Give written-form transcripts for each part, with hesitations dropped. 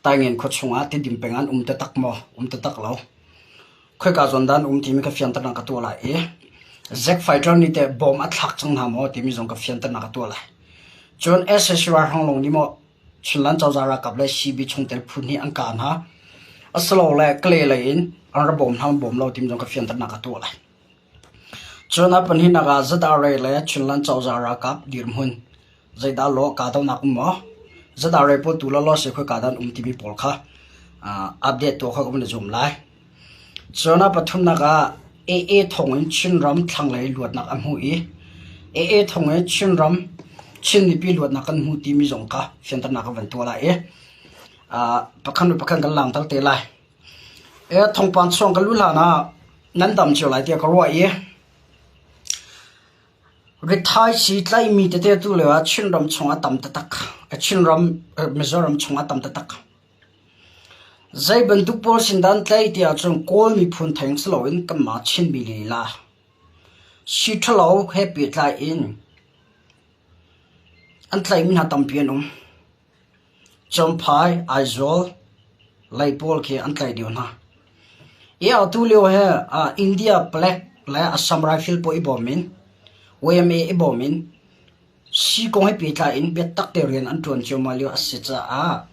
Taingen khua chungah Tidim peng an um taktak maw? Um taktak lo. Khoika zawn dah an um timi ka fianternak ka tuah lai i Zack Fighter nih teh bom a thlak cang hna maw timi zong ka fianternak ka tuah lai. Cun sac ralhrang lawng nih maw Chinland cozah ralkap le CB chungtel phu nih an kah hna asilole Kalay lei in an ra bawm hna bawm lo timi zong ka fianternak ka tuah lai. Cun a pahnihnak ah ZRA le Chinland cozah ralkap dirhmun zeidah law kahdohnak um maw? ZRA pawl tu lawlaw si khoika dah an um timi pawl kha update tuah kha ka vun i zuam lai. Cun a pathumnak ah AA thawng in Chinram thlanglei luatnak a hmu i AA thawng in Chinram Chin mipi luatnak kan hmu timi zong kha fianternak ka van tuah lai i pakhat le pakhat kan langter te lai. Thawngpang chuang ka lu hlan ah nan dam cio lai tiah ka ruah i Rithaisii tlaihmi tete tu lio ah Chinram chung a tam taktak. Chinram, Mizoram chung a tam taktak. Zei bantuk pawl sin dah an tlaih ti ahcun Kawl miphun theng si loin kanmah Chinmi lila sii ṭhalo he pehtlai in an tlaihmi hna tampi an um. Champhai, Aizawl lei pawl khi an tlaih deuh hna. Hi atu lio hi India palek le Assam Rifle pawl i bawm in YMA i bawm in sii kong he pehtlai in biatak te rian an ṭuan ciammau lio a si caah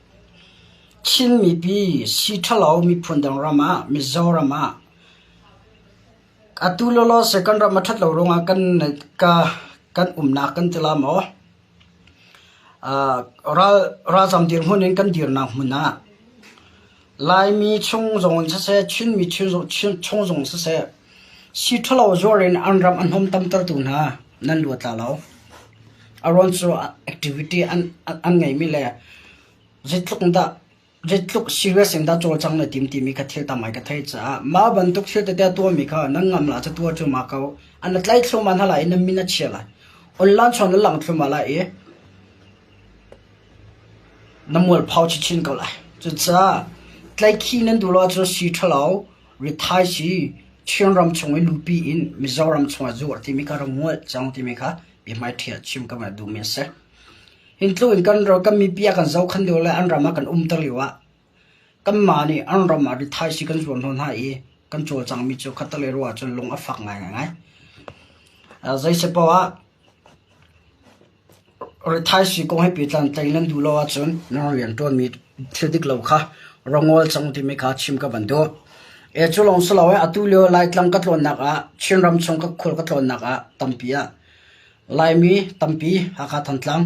Chin mipi sii ṭhalo miphun dang ram ah Mizoram ah atu lawlaw si kan ram a ṭhat lo ruangah kan kan umnak kan ti la maw? Ralzam dirhmun in kan dirnak hmun ah Laimi chung zong in siseh, Chinmi chung zong siseh, sii ṭhalo zuar in an ram a hnawm tamtertu hna nan luat la lo. A ruang cu activity an ngeimi le zeitluk dah Zeitluk serious in dah cawlcang na tim timi kha thil tam ai ka theih caah mah bantuk thil tete a tuahmi kha nan ngam la ca tuah cu ma ko. An na tlaih thluahmah hna lai i nan min a chia lai. Online chuan na lang thluahmah lai i na mualpho chinchin ko lai. Cucaah tlaihkhih nan duh lo ahcun sii ṭhalo, rithai sii, Chinram chung i lupi in Mizoram chungah zuar timi kha rak ngol cang timi kha biahmai ṭhial chim ka van duhmi a si. Hin tluk in kan kan mipi a kan zohkhan lio le an ram ah kan umter lio ah kanmah nih an ram ah rithaisi kan zuar hnawh hna i kan cawlcangmi cu khattelei ruah ahcun lung a fak ngaingai. Zei si paoh ah rithaisi kong he pehtlai tlai nan duh lo ahcun nan rianṭuanmi thil dik lo kha rongawl cang timi kha chim ka van duh. E cu lawng si lo eh atu lio Laitlang ka tlawnnak ah Chinram chung ka khual ka tlawnnak ah tampi ah Laimi tampi Hakha Thantlang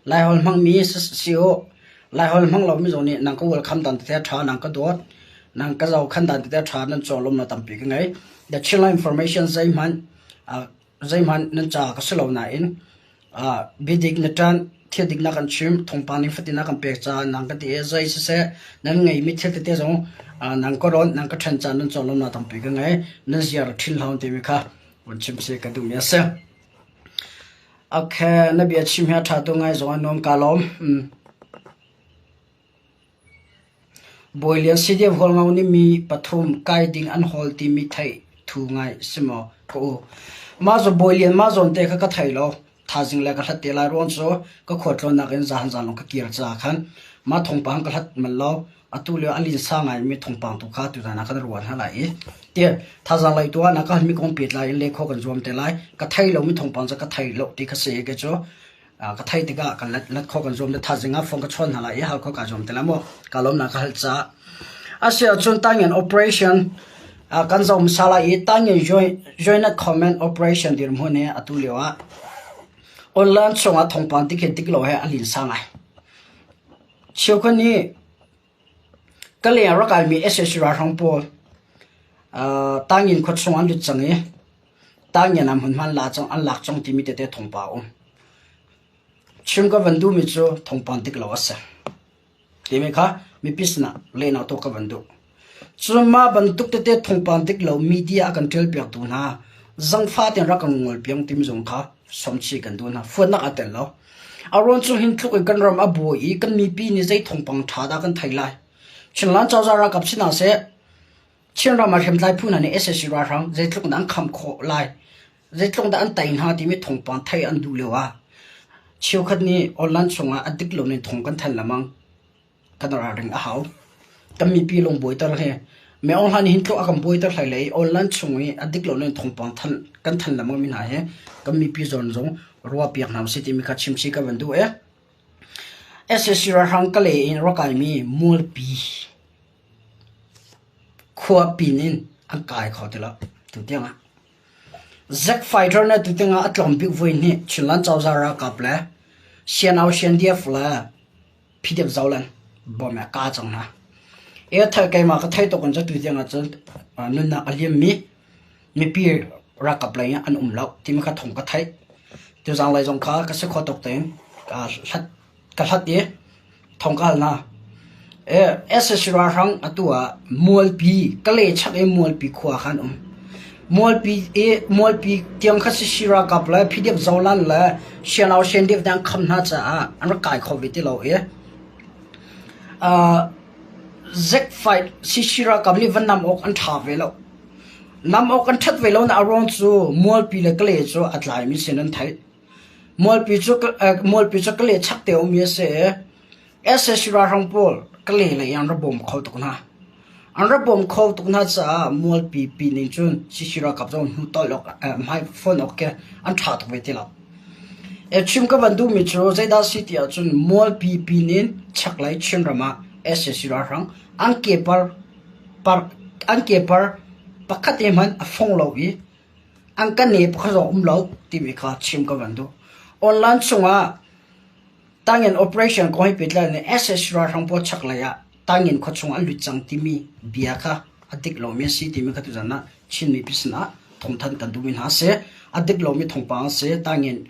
Laiholh hmangmi si u. Laiholh hmang lomi zong nih nang ka welcome dan tete a ṭha, nang ka dawt, nang ka zohkhan dan tete a ṭha, nan cawnglawmnak tampi ka ngei. The Chinland Information zeihmanh zeihmanh nan ca ka si lo nain biadik na ṭanh, thil dik na kan chim, thawngpang ning fatin na kan pek caah nang ka ti i zei siseh nan ngeimi thil tete zong nang ka rawnh, nang ka ṭhen caah nan cawnglawmnak tampi ka ngei. Nan ziar a ṭhin hlah timi kha vun chim si ka duhmi a si. Okay, na bia chim hi a ṭha tuk ngai zong a nuam ka lawm. Bawi Lian CDF Hualngo nih mi pathum kai ding an hawl timi theih thu ngai si maw ka u. Mah cu Bawi Lian mah zawn te kha ka thei lo. Thazing le ka hlat te lai ruang cu ka khualtlawnnak in zahan zan lawng ka kir caah khan mah thawngpang ka hlat manh lo. Atu lio a linsa ngaimi thawngpang tu kha tutan ah kan ruah hna lai i tiah thazaang lei tu ah na ka halmi kong pehtlai in leh khawh kan zuam te lai. Ka thei lomi thawngpang cu ka thei lo ti kha si kei cu ka thei tikah kan let let khawh kan zuam te thazing ah phone ka chawn hna lai i hal khawh kaa zuam te lai mu. Ka lawm na ka hal caah. Asi ahcun Tangen operation kan zoh hmasa lai i Tangen joint joint command operation dirhmun hi atu lio ah online chungah thawngpang tik he tik lo he a linsa ngai. Cheukhat nih ka leng ah rak kaimi sac ralhrang pawl Tangin khua chung an lut cang i Tangin ah hmunhma an lak cang timi tete thawngpang a um. Chim ka van duhmi cu thawngpang dik lo a si timi kha mipi sinah lehnak tuah ka van duh. Cun mah bantuk tete thawngpang dik lo media a kan ṭialpiaktu hna zangfah tein rak kan ngolpiak timi zong kha sawmchih kan duh hna. Fuatnak aa tel lo. A ruang cu hin tluk in kan ram a buai i kan mipi nih zei thawngpang ṭha dah kan theih lai. Chinland cozah ralkap si hna seh, Chinram ah hriamtlai phu hna nih sac ralhrang zeitluk in an kham khawh lai, zeitluk dah an tei hna timi thawngpang theih an duh lio ah cheukhat nih online chungah a dik lo ning thawng kan thanh lengmang. Kan ralring a hau. Kan mipi lung buaiter hi me online hin tluk a kan buaiter hlei lei online chung i a dik lo ning thawngpang than kan than lengmang mi hna hi kan mipi zawn zong ruah piak hna usih timi kha chimchih ka van duh e. SAC ralhrang Kalay in rak kaimi Mualpi khua pin in an kai kho ti lo tutiang ah. Zack Fighter nih tutiang ah a tlawm bik voi hnih Chinland cozah ralkap le CNO CNDF le PDF Zoland bawm a ka cang hna. E thal keimah ka thei tuk in cu tutiang ah cun nunnak a liammi mipi ralkap lei an um lo timi kha thawng ka theih. Tuzang lei zong kha ka si kho tuk tein ka hlat ka hlat i thawng ka hal hna. SSC ralhrang atu ah Mualpi Kalay chak i Mualpi khua kha an um. Mualpi i Mualpi tiang kha CC ralkap le PDF Zolan le Sianau Siandip te an kham hna caah an rak kai kho ve ti lo i Zack fight CC ralkap nih van nam awk an ṭha ve lo. Nam awk an ṭhat ve lo nak a ruang cu Mualpi le Kalay cu a tlaimi sin an theih. Mualpi cu Mualpi cu Kalay chak te ummi a si i SAC ralhrang pawl Kalay lei an ra bawm kho tuk hna. An ra bawm kho tuk hna caah Mualpi pi ning cun CC ralkap zong hnu tolh awk hmai fon awk khi an ṭha tuk ve ti lo. Chim ka van duhmi cu zeidah si ti ahcun Mualpi pin in chaklei Chinram ah SAC ralhrang an ke par par an ke par pakhat te hmanh a fong lo i an kan ne pakhat zong um lo timi kha chim ka van duh. Online chungah tangin operation kong he pehtlai in SAC ralhrang pawl chaklei ah tangin khuachung an lut cang timi bia kha a dik lomi a si timi kha tuzan ah Chin mipi sinah thawngthanh kan duhmi hna a si. A dik lomi thawngpang a si. Tangin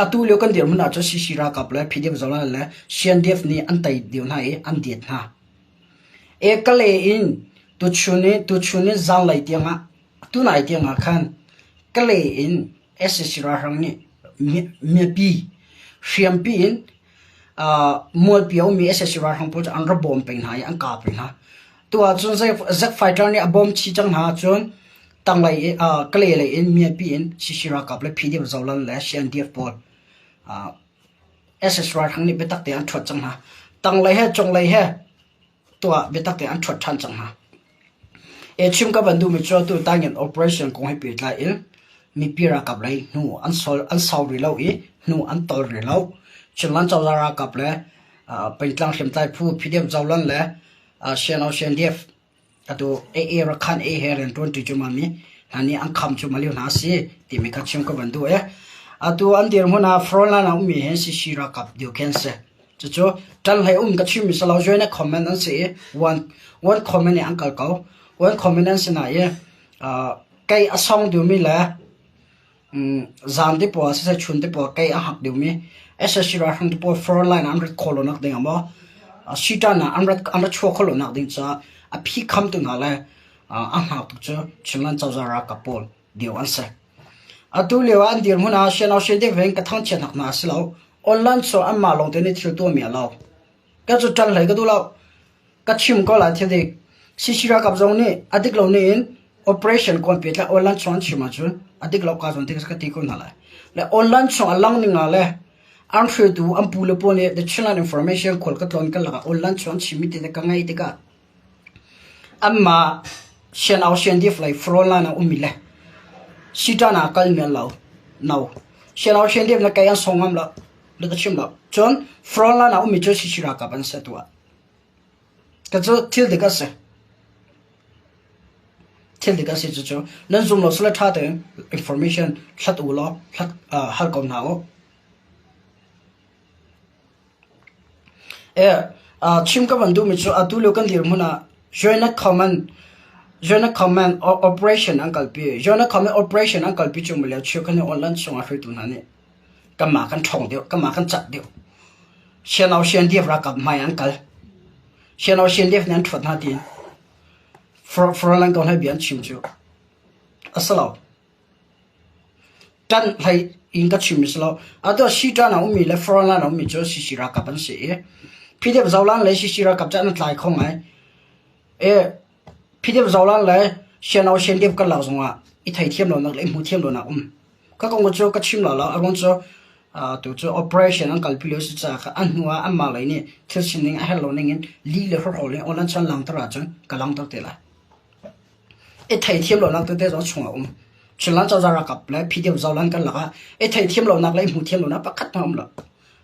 atu lio kan dirhmun ahcun CC ralkap le PDF zolan le CNDF nih an tei deuh hna i an det hna. E Kalay in tuchun i tuchun i zanlei tiangah tunai tiangah khan Kalay in sac ralhrang nih mipi hriampi in mualpi a ummi sac ralhrang pawl cu an ra bawm peng hna i an kap peng hna. Tu ahcun Zack fighter nih a bawm chih cang hna ahcun tanglei i Kalay lei in mipi in CC ralkap le PDF Zolan le CNDF pawl SS ralhrang nih biatak tein an ṭhuat cang hna. Tanglei he cunglei he tuah biatak tein an ṭhuat ṭhan cang hna. E chim ka van duhmi cu atu tangin operation kong he pehtlai in mipi ralkap lei hnu an sol an sau rih lo i hnu an tol rih lo. Chinland cozah ralkap le pengtlang hriamtlai phu PDF Zolan le CNO CNDF Atu AA Rakhan A he rianṭuan ṭi cu mami hna nih an kham cu malio hna a si timi kha chim ka van duh e. Atu an dirhmun ah frontline ah ummi hin CC ralkap deu khi an si. Cucu ṭan hlei um ka chimmi si lo join a comment an si i one one comment i an kal ko. One comment an si na i kei a song duhmi le Zan te pawl siseh chun te pawl kei a hak deuhmi SSC ralhrang te pawl front line ah an rat khawh lonak ding ah maw siṭan ah an rat an ra chuah khawh lonak ding caah a phi khamtu hna le a hngaktu cu Chinland cozah ralkap pawl deu an si. Atu lio ah an dirhmun ah sian deuh in ka thangchiatnak hna a si lo. Online cu anmah lawng te nih thil tuahmi a lo. Ka cu ṭan hlei ka duh lo. Ka chim ko lai thil dik. CC ralkap zong nih a dik lo ning operation kawl pe tla online chung an chim ahcun a dik lo ka zawn ti ka ti ko hna lai. Le online chung a lang ning ah le an hruaitu an pu le pawl nih the Chinland information khual ka tlawn ka lakah online chung an chimmi te ka ngai tikah anmah sian au sian dif lei frontline ah ummi le siṭan ah kal mi an lo. No. Sian au sian dif na kei an song ngam lo. Le ka chim lo. Cun frontline ah ummi cu CC ralkap an si tu ah. Ka cu thil dik a si. Thil dik a si cucu nan zum lo sile ṭha tein information hlat u law hlat hal ko hna u. Chim ka van duhmi cu atu lio kan dirhmun ah Joint Command Joint Command Operation an kalpi. Joint Command Operation an kalpi cu maw cheukhat nih online chungah hruaitu hna nih kanmah kan ṭhawng deuh, kanmah kan cat deuh. Sianau siandiaf ralkap hmai an kal. Sianau siandiaf nih an ṭhuat hna tiin Frontline kong he bia an chim cu a si lo. Ṭanh hlei in ka chim si lo. Atu Siṭan a ummi le Frontline a ummi cu CC ralkap an si i PDF Zolan le CC ralkap cu an i tlai kho ngai. E PDF Zolan le Sianau siandiaf karlak zongah i theithiam lonak le i hmuhthiam lonak um. Ka kong cu ka chim la lo. A ruang cu. Tu cu operation an kalpi lio si caah kha a hnu ah anmah lei nih thil sining a herh lo ning in lih le hrawhrawl in online cun langhter ahcun ka langhter te lai. I theithiam lonak tete zong chung a um. Chinland cozah ralkap le PDF zohlan kan lakah i theithiam lonak le i hmuhthiam lonak pakhat hmanh a um lo.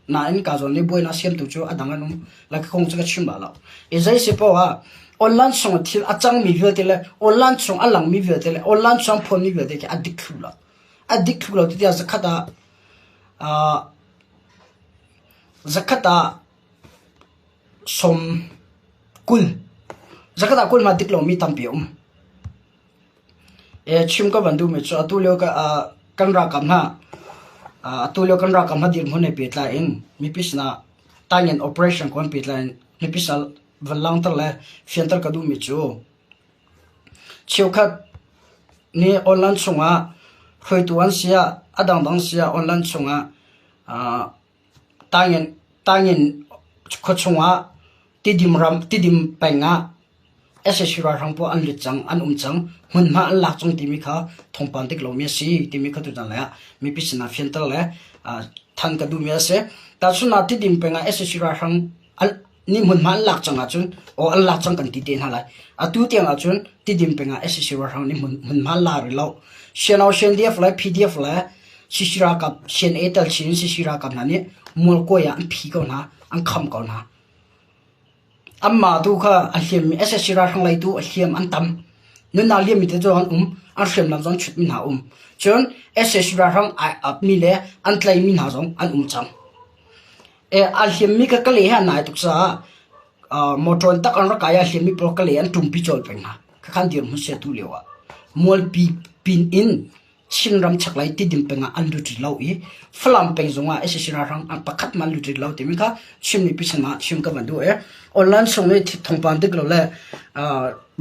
Nain ka zawn nih buainak siamtu cu a dang an um. Le ka kong cu ka chim bal lo. I zei si paoh ah online chung thil a cangmi vialte le online chung a langmi vialte le online chung phuanmi vialte khi a dik thlu lo. A dik thlu lo ti tiah zakhat ah zakhat ah 20 zakhat ah 20 ma dik lomi tampi a um. Chim ka van duhmi cu atu lio kan ralkap hna atu lio kan ralkap hna dirhmun he pehtlai in mipi sinah taingen operation kong pehtlai in mipi sinah van langhter le fianter ka duhmi cu cheukhat nih online chungah hruaitu an si ah a dangdang si ah online chungah taingen khua chungah Tidim ram Tidim peng ah sac ralhrang pawl an lut cang, an um cang, hmunhma an lak cang timi kha thawngpang dik lomi a si timi kha tutan lei ah mipi sinah fianter le than ka duhmi a si. Tahchun ah Tidim peng ah sac ralhrang nih hmunhma an lak cang ahcun aw an lak cang kan ti te hna lai. Atu tiang ahcun Tidim peng ah sac ralhrang nih hmunhma an la rih lo. CNO, CNDF le PDF le CC ralkap, CNA tel chin CC ralkap hna nih mualkawi ah an phi ko hna, an kham ko hna. Anmah tu kha a hliammi sac ralhrang lei tu a hliam an tam. Nunnak liammi te cu an um, an hriamnam zong chutmi hna um. Cun sac ralhrang ai apmi le an tlaimi hna zong an um cang. E, a hliammi kha Kalay he an nai tuk caah motor in tak an rak kai i a hliammi pawl Kalay an ṭumpi colh peng hna. Khakhan dirhmun si atu lio ah. Mualpi pin in Chinram chaklei Tidim peng ah an lut rih lo i Falam peng zongah sac ralhrang pakhat hmanh an lut rih lo timi kha Chin mipi sinah chim ka van duh i online chung i thawngpang dik lo le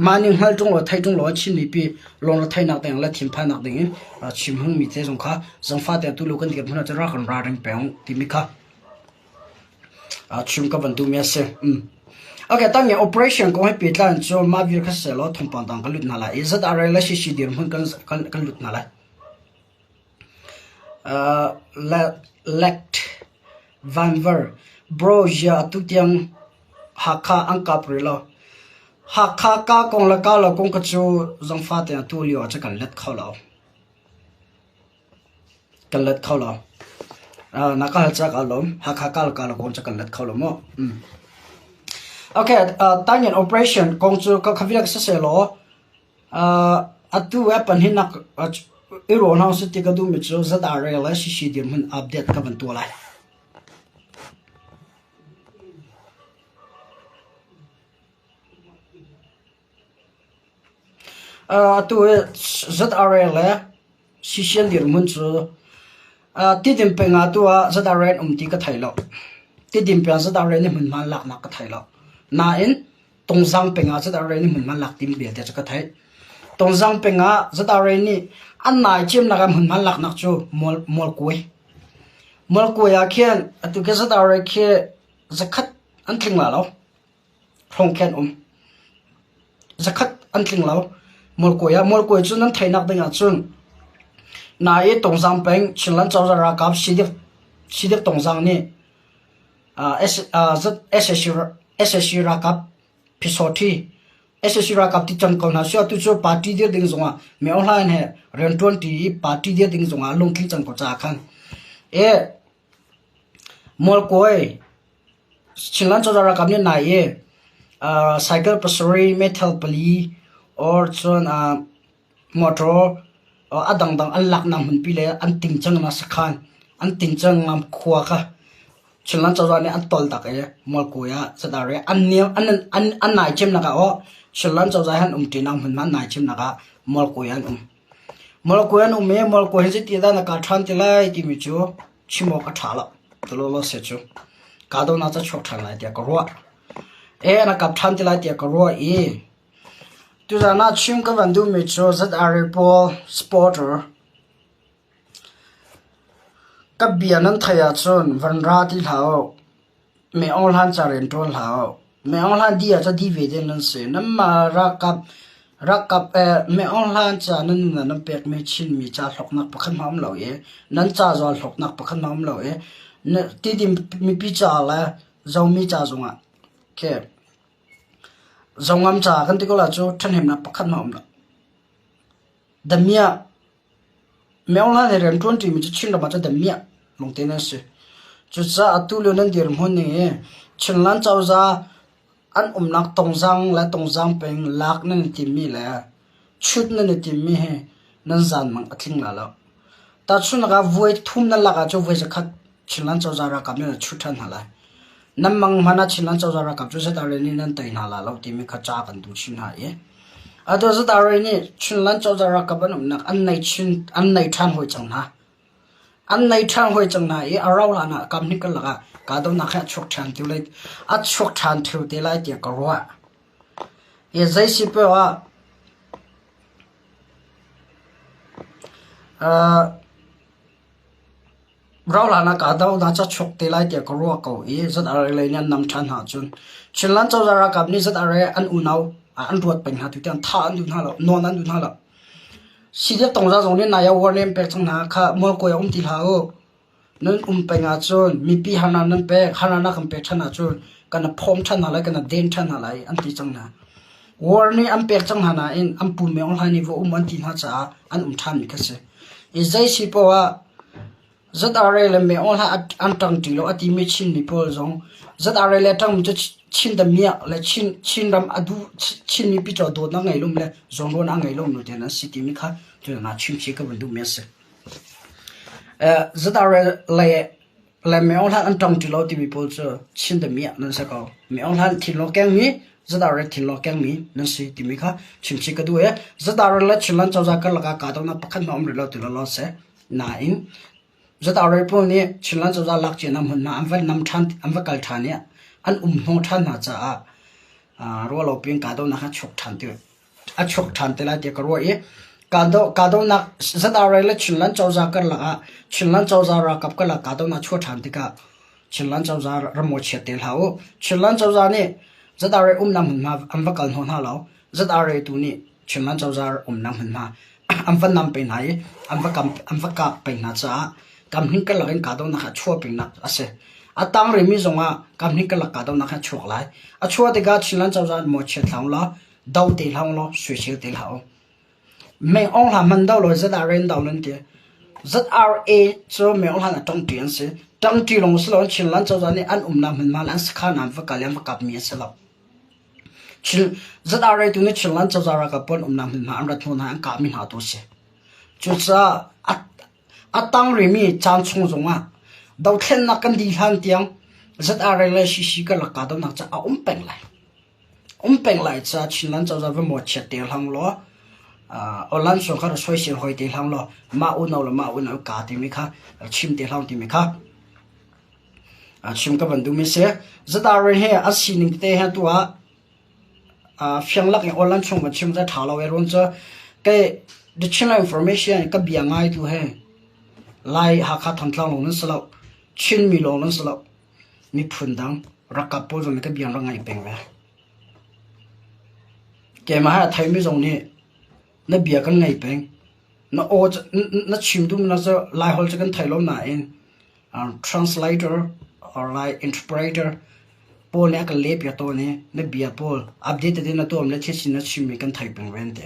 mah ning hngal ṭung lo thei ṭung lo Chin mipi lungretheihnak ding le thinphannak ding in chim hmangmi te zong kha zangfah te tu kan dir hmun ah cun rak kan ralring peng timi kha chim ka van duhmi a si. Okay, tang operation kong he pehtlai in cu mah vial kha selaw thawngpang dang kan lut hna lai i ZRA le CC dirhmun kan kan kan lut hna lai. Lect Vanver Bro zia atu tiang Hakha an kap rih lo. Hakha ka kong le ka lo kong ka cu zangfa te atu lio ah cu kan let kho lo. Kan let kho lo. Na ka hal caah kaa lawm. Hakha ka ka lo kong cu kan let kho lo mu. Okay, tangin operation kong cu ka khaviak sisehlaw atu e panhinak i ruah hna usih ti ka duhmi cu ZRA le CC dirhmun update ka van tuah lai. Atu hi ZRA le CCN dirhmun cu Tidim peng ah atu ah ZRA an um ti ka thei lo. Tidim peng ZRA nih hmunhma an laknak ka thei lo. Nain Tungzang peng ah ZRA nih hmunhma an lak timi belte cu ka theih. Tungzang peng ah ZRA nih an nai cemnak ah hmunhma an laknak cu Mualkuai. Mualkuai ah khin atu khi ZRA khi zakhat an tling la lo. Hrawng khi an um. Zakhat an tling lo. Mualkawi ah Mualkawi cu nan theihnak ding ahcun nai Tungzang peng Chinland cozah ralkap CDF CDF Tungzang nih SAC ralkap Phisawṭhi SAC ralkap ti cang ko hna sih atu cu party dir ding zongah Min Aung Hlaing he rianṭuanṭi i party dir ding zongah lungtling cang ko caah khan e Mualkawi Chinland cozah ralkap nih nai i cycle pasarih, meithal pali or cun motor a dangdang an laknak hmunpi le an tingcangnak sakhan an tingcangnak khua kha Chinland cozah nih an tol tak i Mualkawi ah zadar i an an nai cemnak ah aw Chinland cozah he an umṭinak hmunhma an nai cemnak ah Mualkawi ah an um. Mualkawi an um i Mualkawi hi zeiti dah na kal ṭhan ti lai timi cu chim awk a ṭha lo. Ti lawlaw seh cu. Kahdohnak ca chuak ṭhan lai tiah ka ruah. E na kap ṭhan ti lai tiah ka ruah i tuzaan ah chim ka van duhmi cu ZRA pawl supporter ka bia nan theih ahcun van ra ti hlah u. Me Aung Hlan ca rian ṭuan hlah u. Me Aung Hlan di ah ca di ve ding nan si. Nanmah ralkap. Rakap Meaung Hlan ca nan nun ah nan pekmi Chinmi ca hlawknak pakhat hmanh a um lo i nan ca zual hlawknak pakhat hmanh a um lo i Tidim mipi ca le Zomi ca zongah khi Zongam ca kan ti ko lai cu ṭhahnemnak pakhat hmanh a um lo. Damiah Meaung Hlan he rianṭuan ṭimi cu Chinram ah cun damiah lungte nan si. Cucaah atu lio nan dirhmun ning hi Chinland cozah An umnak Tongzang le Tongzang peng lak nan i timmi le chut nan i timmi hi nan zaanmang a tling lai lo. Tahchunhnak ah voi thum nan lak ahcun voi zakhat Chinland cozah ralkap nih nan chut ṭhan hna lai. Nan mang hmanh ah Chinland cozah ralkap cu ZRA nih nan tei hna lai lo timi kha ca kan duh chin hna i atu ZRA nih Chinland cozah ralkap an umnak an nei chin an nei ṭhan hawi cang hna. An nei ṭhan hoi cang hna i a rauh hlan ah kamhnih karlak ah kahdohnak hi a chuak ṭhan ṭheo lai a chuak ṭhan ṭheo te lai tiah ka ruah. Hi zei si poah ah uh, rauh hlan ah kahdohnak cu a chuak te lai tiah ka ruah ko i ZRA lei nih an nam ṭhan hna ahcun Chinland cozah ralkap nih ZRA an unau an ruat peng hna tu tiang thah an duh hna lo, nawn an duh hna lo. Sidiak tongza zong nih nai ah war nih an pek cang hna kha mualkawi ah um ti hlah u. Nan um peng ahcun mipi harnak nan pek, harnak kan pek ṭhan ahcun kan phawm ṭhan hna lai, kan den ṭhan hna lai an ti cang hna. War nih an pek cang hna nain an pu Myo Hlaing nih va um an ti hna caah an um ṭhanmi kha si. I zei si paoh ah ZRA le Myo Hla an ṭangṭi lo a timi Chinmi pawl zong ZRA le ṭangmi cu Chin damiah le Chin Chinram a duh Chin mipi cu dawtnak ngei lomi le zawnruahnak a ngei lomi te an si timi kha tutan ah chimchih ka vun duhmi a si. ZRA le le Myo Hla an ṭangṭi lo timi pawl cu Chin damiah nan si ko. Myo Hla thinlung kengmi ZRA thinlung kengmi nan si timi kha chimchih ka duh i ZRA le Chinland cozah karlak ah kahdohnak pakhat hmanh a um rih lo ti law law seh. Nain ZRA pawl nih Chinland cozah lak cia hmunhma an va nam ṭhan an va kal ṭhan i an um hnawh ṭhan hna caah ruahlopi in kahdohnak a chuak ṭhan ti a chuak ṭhan te lai tiah ka ruah i kahdohnak ZRA le Chinland cozah karlak ah Chinland cozah ralkap karlak kahdohnak chuah ṭhan tikah Chinland cozah ramawchiat te hlah u. Chinland cozah nih ZRA umnak hmunhma an va kal hnawh hna lo. ZRA tu nih Chinland cozah umnak hmunhma an va nam peng hna i an va kam an va kap peng hna caah kamhning karlak in kahdohnak a chuah pengnak a si. A tang rihmi zongah kamhning karlak kahdohnak a chuak lai. A chuah tikah Chinland cozah mawchiat hlah u law, do te hlah u law, soisel te hlah u. Meng Aung Hla hman do law ZRA in do nan ti. ZRA cu Meng Aung Hla a ṭangṭi an si. Ṭangṭi lawng si loin Chinland cozah nih an umnak hmunhma le an sakhan an va kal i an va kapmi a si lo. ZRA tu nih Chinland cozah ralkap pawl umnak hmunhma an rat hnu hna an kahmi hna tu a si. Cucaah a tang rihmi caan chung zongah dothlennak kan dih hlan tiang ZRA le CC karlak kahdohnak cu a um peng lai. Um peng lai caah Chinland cozah va mawhchiat te hlang law online sung kha soisel hoi te hlang law mah unau le mah unau ka timi kha chim te hlang timi kha Chim ka van duhmi si. ZRA hi a sining tete he tu ah fiang lak in online chung van chim cu a ṭha lo i ruang cu kei the Chinland information ka bia ngai tu he Lai Hakha Thantlang lawng nan si lo Chinmi lawng nan si lo miphun dang rakap pawl zong nih ka bia rak ngaih peng ve. Keimah he a theimi zong nih na bia kan ngai peng. Na aw na chim duhnak cu Laiholh cu kan thei lo nain Translator or like interpreter pawl nih a kan lehpiak tawn i na bia pawl update tete na tuahmi le thil sin na chimmi kan thei peng ve an ti.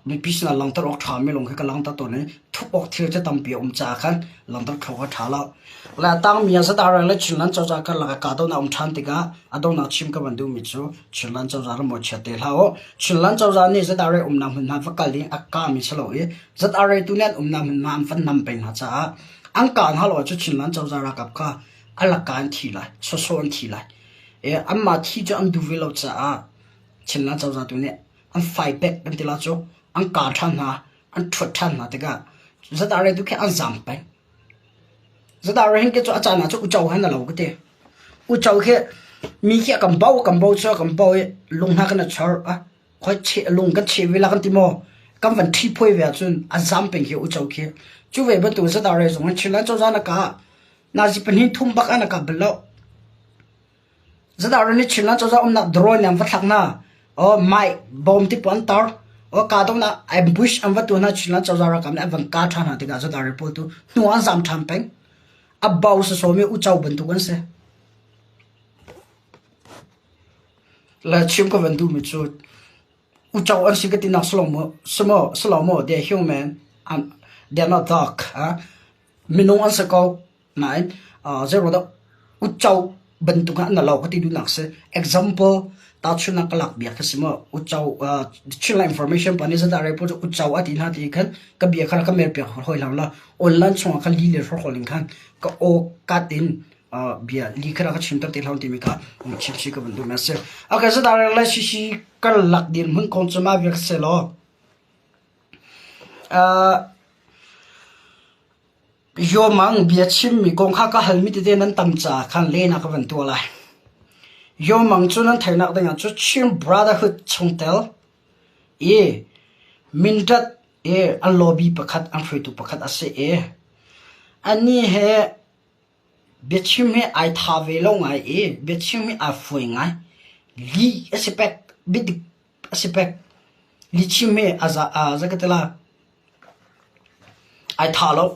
Mipi sinah langhter awk ṭhami lawng khi ka langhter tawn i thup awk thil cu tampi a um caah khan langhter kho a ṭha lo. Le a tangmi ah ZRA le Chinland cozah karlak ah kahdohnak a um ṭhan tikah a donghnak chim ka van duhmi cu Chinland cozah ram mawhchiat te hlah u. Chinland cozah nih ZRA umnak hmunhma va kal ding a kami si lo i ZRA tu nih an umnak hmunhma an van nam peng hna caah An kaan hal awk cu Chinland cozah ralkap kha a laka an thi lai, sawsawh an thi lai. I anmah thi cu an duh ve lo caah Chinland cozah tu nih an fight back kan ti la cu an kaa ṭhan hna, an ṭhuat ṭhan hna tikah ZRA tu khi an zaam peng. ZRA hin khi cu a caan ah cu uco hen a lo ka ti. Uco khi mi khi a kan bo, a kan bo cu a kan bo i lung hna kan i chor. Khoi cheh lung kan cheh ve la kan ti maw? Kan van ṭhi phuai ve ahcun a zam peng khi uco khi. Cu ve bantuk ZRA zong in Chinland cozah na kah. Nazi pahnih thum bak an ka bal lo. ZRA nih Chinland cozah umnak drone an va thlak hna. Aw mai bom ti pawl an tar. Aw kahdohnak ambush an va tuah hna Chinland cozah ralkap nih an van kah ṭhan hna tikah Zadar pawl tu hnu an zam ṭhan peng. A bo sawsawmi uco bantuk an si. Le chim ka van duhmi cu uco an si ka tinak si lo maw, si maw, si lo maw, they are human, they are not dog. Minung an si ko. Nain zeiruangah uco bantuk ah na lo ka ti duhnak si. Example, tahchunhnak ka lak bia kha si maw, uco Chinland information pa nih zeidah report cu uco a ti hna ti khan ka bia kha ka mail piak hawi hlah la online chungah khan li le hrawkhrol in khan ka aw kat in bia li kha ka chimter te hlah timi kha chim si ka van duh mi a si. Okay, zeidah le sisi kan lak dirhmun kong cu mah bia ka si law. Yawmang biachimmi kong kha ka halmi tete nan tam caah khan lehnak ka van tuah lai. Yawmang cu nan theihnak dingah cu Chin Brotherhood chungtel i Mindat i an lobby pakhat an hruaitu pakhat a si i anih he biachim hi ai tha ve lo ngai i biachim hi aa fuai ngai. Lih a si pek, biadik a si pek. Lihchim hi a za a za ka ti la. Ai tha lo.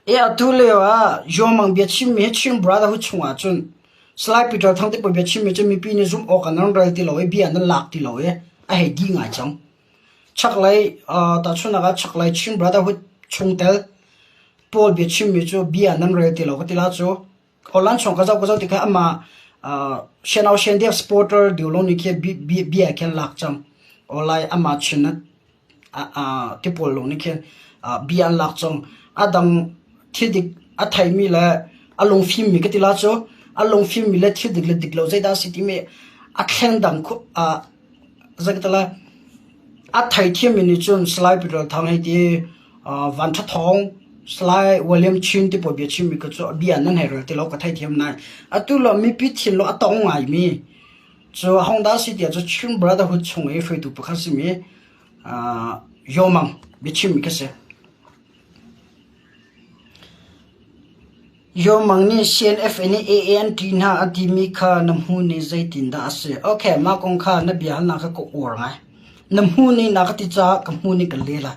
E atu lio ah Yawmang biachimmi hi Chin Brotherhood chungah cun Salai Peter Thang te pawl biachimmi cu mipi nih zumh awk ah nan rel ti lo i bia nan lak ti lo i a hei dih ngai cang. Chaklei tahchunhnak ah chaklei Chin Brotherhood chungtel pawl biachimmi cu bia nan rel ti lo ka ti la cu Holland chung ka zoh ka zoh tikah amah Shenao Shendev supporter deu lo nih khi bia khin lak cang. Olai amah chin ti pawl lawng nih khin bia an lak cang. A dang thil dik a theimi le a lungfimmi ka ti la cu a lungfimmi le thil dik le dik lo zeidah a si timi a thleng dang zei ka ti lai a theithiammi nih cun Salai Peter Thang hei ti Van Ṭha Thawng, Salai William Chin ti pawl bia chimmi kha cu bia nan hei rel ti lo ka theithiam nain atu lo mipi thinlung a tong ngaimi cu hodah si tiah cu Chin Brotherhood chung i hruaitu pakhat simi Yawmang biachimmi kha si. Yawmang nih CNFA nih AA an ṭih hna a timi kha na hmu nih zeitindah a si? Okay, mah kong kha na bia halnak kha ka uar ngai. Na hmu nih na ka ti caah ka hmu nih ka leh lai.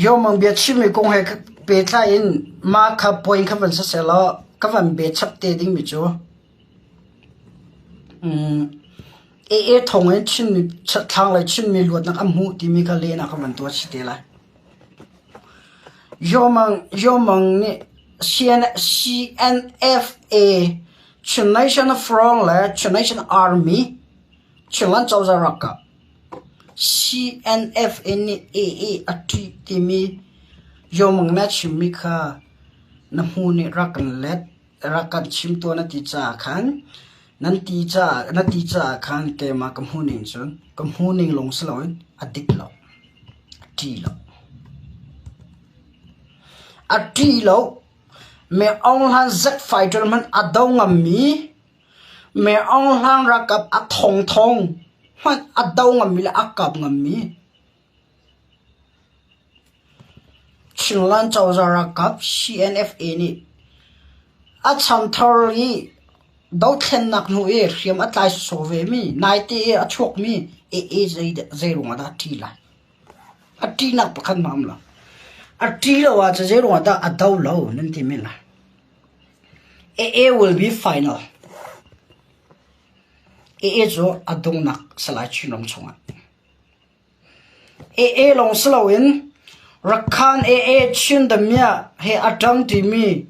Yawmang bia chimmi kong he pehtlai in mah kha point kha van si sehlaw ka van be chap te dingmi cu AA thawng in Chinmi thlanglei Chinmi luatnak an hmuh timi kha lehnak ka van tuah chih te lai. Yawmang nih CNFA Chin Nation Front le Chin Nation Army Chinland cozah ralkap CNFA nih AA a ṭih timi Yawmang nih a chimmi kha na hmu nih rak kan let rak kan chim tuah na ti caah khan nan ti caah na ti caah khan keimah ka hmuhning cun ka hmuhning lawng si loin a dik lo. A ṭih lo. A ṭih lo. Me Aung Hlan Z fighter hmanh a do ngammi, Me Aung Hlan ralkap a thongthong hmanh a do ngammi le a kap ngammi Chinland cozah ralkap CNFA nih a chanthar i dothlennak hnu i hriam a tlai sawsawh vemi, naite i a chuakmi AA zeiruang ah dah a ṭih lai? A ṭihnak pakhat hmanh a um lo. A ṭih lo ahcun zeiruang ah dah a do lo nan ti men lai. AA will be final. AA cu a donghnak Salai Chinram chungah. AA lawng si loin Rakhan AA Chin Damia he a ṭang ṭimi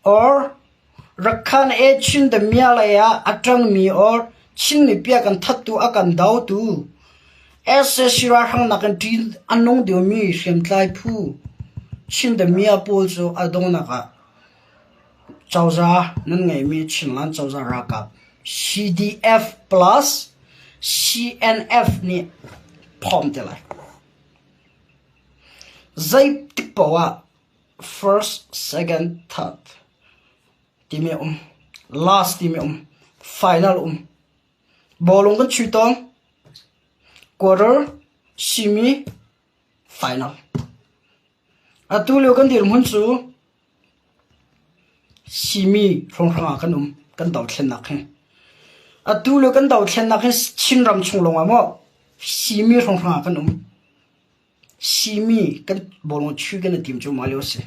or Rakhan AA Chin Damia lei ah a ṭangmi or Chin mipi a kan thattu a kan dotu sac ralhrang nakin ṭih a nung deuhmi hriamtlai phu Chin Damia pawl cu a donghnak ah cozah nan ngeihmi Chinland cozah ralkap CDF plus CNF nih phawm te lai. Zeitik paoh ah first, second, third timi a um. Last timi a um. Final um. Bawlung kan chuih tawn. Quarter, semi, final. Atu lio kan dirhmun cu Simi hrawnghrang ah kan um, kan dothlennak hi. Atu le kan dothlennak hi Chinram chung lawngah maw simi hrawnghrang ah kan um. Simi kan bawlung chuih kan i tim cuahmah lio a si.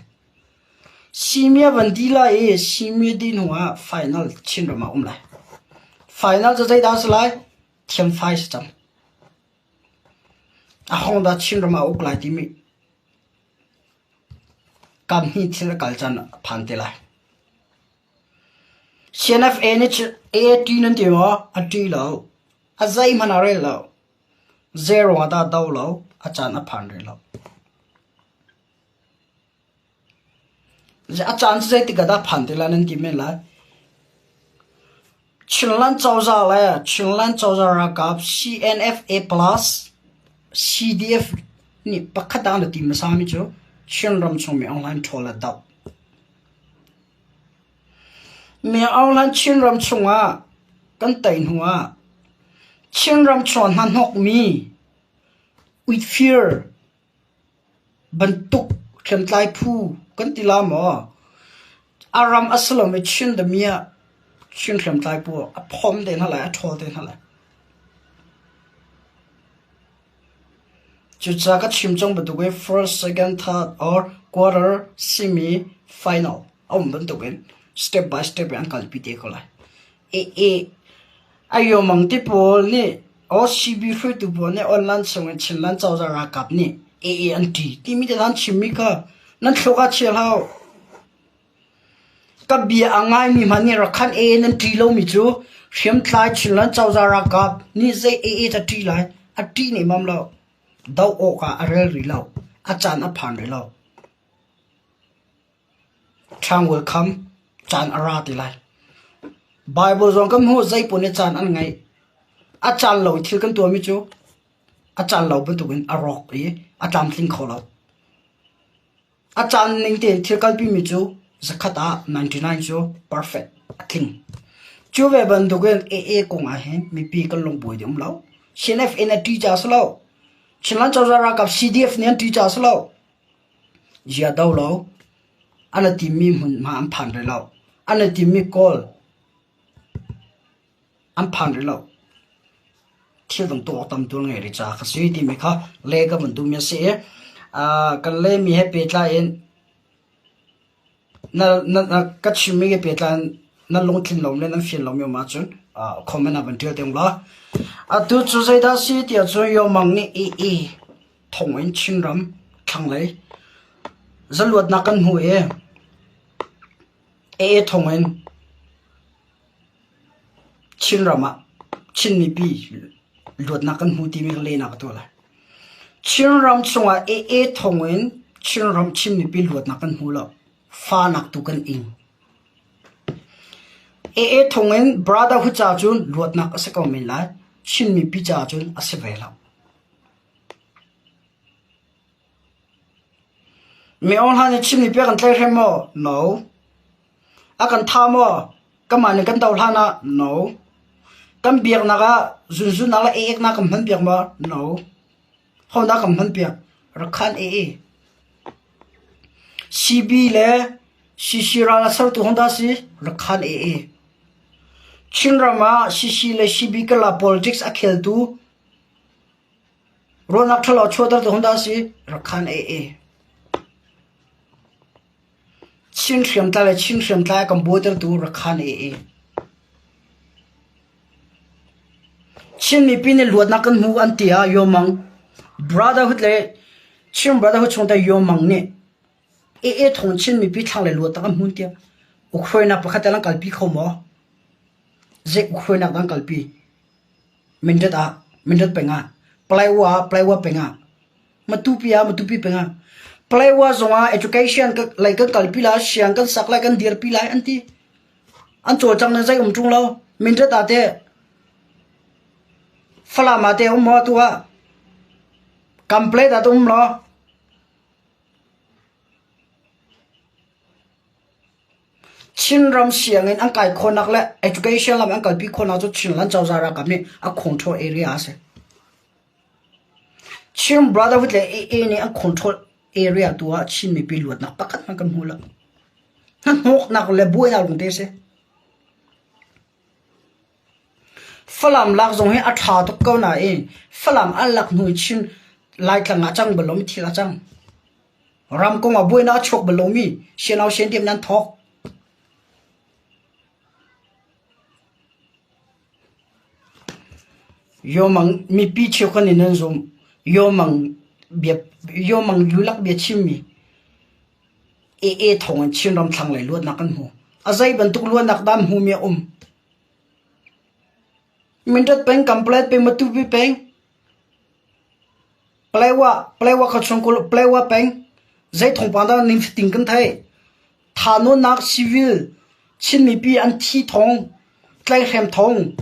Simi a van dih lai i simi a dih hnu ah final Chinram ah a um lai. Final cu zeidah a si lai? Thiamfai si cang. A hong dah Chinram ah a uk lai timi kamhnih thil a kal caan a phan te lai. CNFA nih AAT nan ti maw? A ṭi lo. A zeihmanh a rel lo. Zei ruangah dah do lo? A caan a phan rih lo. A caan cu zeitik ah dah phan ti lai nan ti men lai. Chinland cozah le Chinland cozah ralkap CNFA plus CDF nih pakhat ah an ti hmasa mi cu Chinram chung mi online ṭhawl le doh. Mi Aung Chinram chungah kan tei hnuah Chinram chung hnahnawkmi uitfir bantuk hriamtlai phu kan ti la maw? A ram a si lomi Chin damiah Chin hriamtlai phu a phom te hna lai, a ṭhawl te hna lai. Cucaah ka chim cang bantukin first, second, third or quarter, semi, final a um bantukin step by step in an kalpi te ko lai. E Ayomang ti pawl nih OCB hruaitu pawl nih online chungin Chinland cozah ralkap nih AA an ṭi timi te an chimmi kha nan thluak ah chia hlah u. Ka bia a ngaimi hmanh nih Rakhan AA nan ṭih lomi cu hriamtlai Chinland cozah ralkap nih zei AA dah ṭih lai? A ṭih nehmam lo. Doh awkah a rel rih lo. A caan a phan rih lo. Ṭhangul kham caan a ra ti lai. Baibal zong kan hmuh zeipaoh nih caan an ngeih. A caan lo i thil kan tuahmi cu a caan lo bantukin a rawk i a tlamtling kho lo. A caan ning tein thil kalpimi cu zakhat ah 99 cu perfect a tling. Cu ve bantukin AA kong ah hin mipi kan lungbuai ding um lo. CNF in a ṭih ca si lo. Chinland cozah ralkap CDF nih an ṭih ca si lo. Zia do lo. An i timmi hmunhma an phan rih lo. An i timmi kawl an phan rih lo. Thil dang tuah awk tam tul ngei rih caah ka si timi kha le ka van duhmi a si i kan lehmi he pehtlai in na, na, na ka chimmi he pehtlai in nan lungtlin lomi le nan fian lomi um ahcun comment ah van ṭial te ung law. Atu cu zeidah si tiah cun Yomang nih i thong in Chinram thlanglei zaluatnak kan hmu i AA thong in Chinram ah Chin mipi luatnak kan hmu timi lehnak a tuah lai. Chinram chungah AA thawng in Chinram Chin mipi luatnak kan hmu lo. Fanak tu kan ing. AA thawng in Brotherhood ca cun luatnak a si ko men lai. Chin mipi ca cun a si ve lo. Mi Aung Hlaing nih Chin mipi a kan tlaihhrem maw? No. A kan tha maw? Kanmah nih kan doh hlan ah? No. Kan biaknak ah zunzunnak le ek-eknak kan hmanpiak maw? No. Hodah kan hmanpiak? Rakhan AA. CB le CC ral a sertu hodah si? Rakhan AA. Chinram ah CC le CB kala politics a kheltu Ruahnak ṭhalo a chuahtertu hun dah a si? Rakhan AA. Chin hriamtlai le Chin hriamtlai a kan buaitertu Rakhan AA. Chin mipi nih luatnak kan hmu an ti ah Yomang Brotherhood le Chin Brotherhood chungte Yomang nih AA thawng Chin mipi thlang le luatnak an hmu tiah ukhruainak pakhat an kalpi kho maw? Zei ukhruainak dah an kalpi? Mindat ah Mindat peng ah Paletwa ah Paletwa peng ah Matupi ah Matupi peng ah Paletwa zong ah education lei kan kalpi lai siang kan sak lai kan dirpi lai an ti. An cawlcang ning zei um ṭung lo. Mindat ah teh Falam ah teh um maw atu ah? Kamplate ah teh um law? Chinram sianginn an kai khawhnak le education lam an kalpi khawhnak cu Chinland cozah ralkap nih a control area a si. Chin Brotherhood le AA nih an control area tu ah Chin mipi luatnak pakhat hmanh kan hmu lo. Hnahnawknak le buainak lawngte a si. Falam lak zong hi a ṭha tuk ko nain Falam an lak hnu in Chin Laitlang ah a cang bal lomi thil a cang. Ram kong ah buainak a chuak bal lomi sianau siandiam nan thawk. Yawmang mipi cheukhat nih nan zumh. Yawmang bia Yawmang lulak bia chimmi AA thawng in Chinram thlanglei luatnak kan hmu. A zei bantuk luatnak dah an hmumi a um? Mindat peng, Kamplet peng, Matupi peng, Palewa, Palewa khuachung Palewa peng, zei thawngpang dah nifatin kan theih? Thahnawnnak civil Chin mipi an thi thawng, tlaihhrem thawng,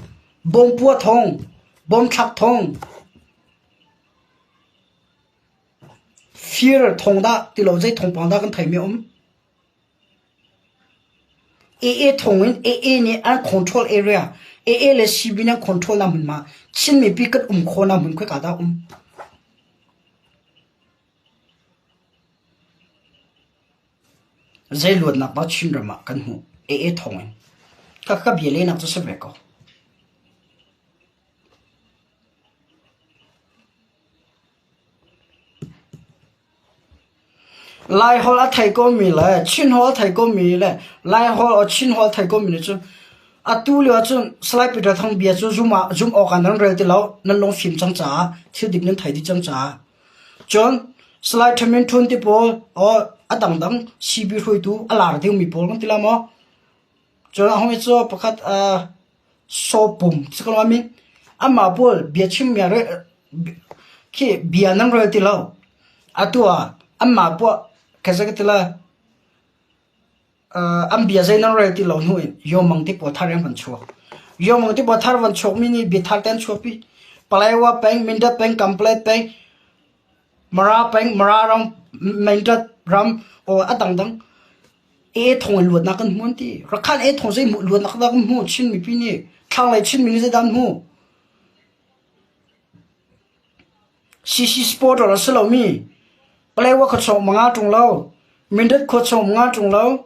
bawm puah thawng, bawm thlak thawng, fir thawng dah ti lo zei thawngpang dah kan theimi a um? AA thawng in AA nih an control area, AA le CB nih an control nak hmunhma Chin mipi kan um khawhnak hmun khoika dah a um? Zei luatnak dah Chinram ah kan hmuh? AA thawng in. Ka ka bia lehnak cu si ve ko. Laiholh a thei komi le Chinholh a thei komi le Laiholh or Chinholh a thei komi nih cun atu lio ahcun Salai Peter Thang bia cu zum ah zum awk ah nan rel ti lo, nan lungfim cang caah thil dik nan thei dih cang caah. Cun Salai Thamin Htun ti pawl or a dangdang CB hruaitu a lar dingmi pawl kan ti la maw? Cun a hung i cu pakhat uh, Sawpum si ko lo min amah pawl biachim mi khi bia nan rel ti lo. Atu ah anmah poah ka ti la an bia zei nan rel ti lo hnu in Yawmang ti pawl thar in van chuak. Yawmang ti pawl thar van chuak mi nih bia thar te an chuahpi. Palaywa peng, Mindat peng, Kamplet peng, Mara peng, Mara ram, Mindat ram, o a dangdang E thong in luatnak kan hmu an ti. Rakhan e thong zei luatnak dah kan hmu Chin mipi nih. Thlanglei Chin mi nih zeidah an hmu? CC supporter a si lomi Paletwa khuachung manga ṭung lo, Mindat khuachung nga ṭung lo,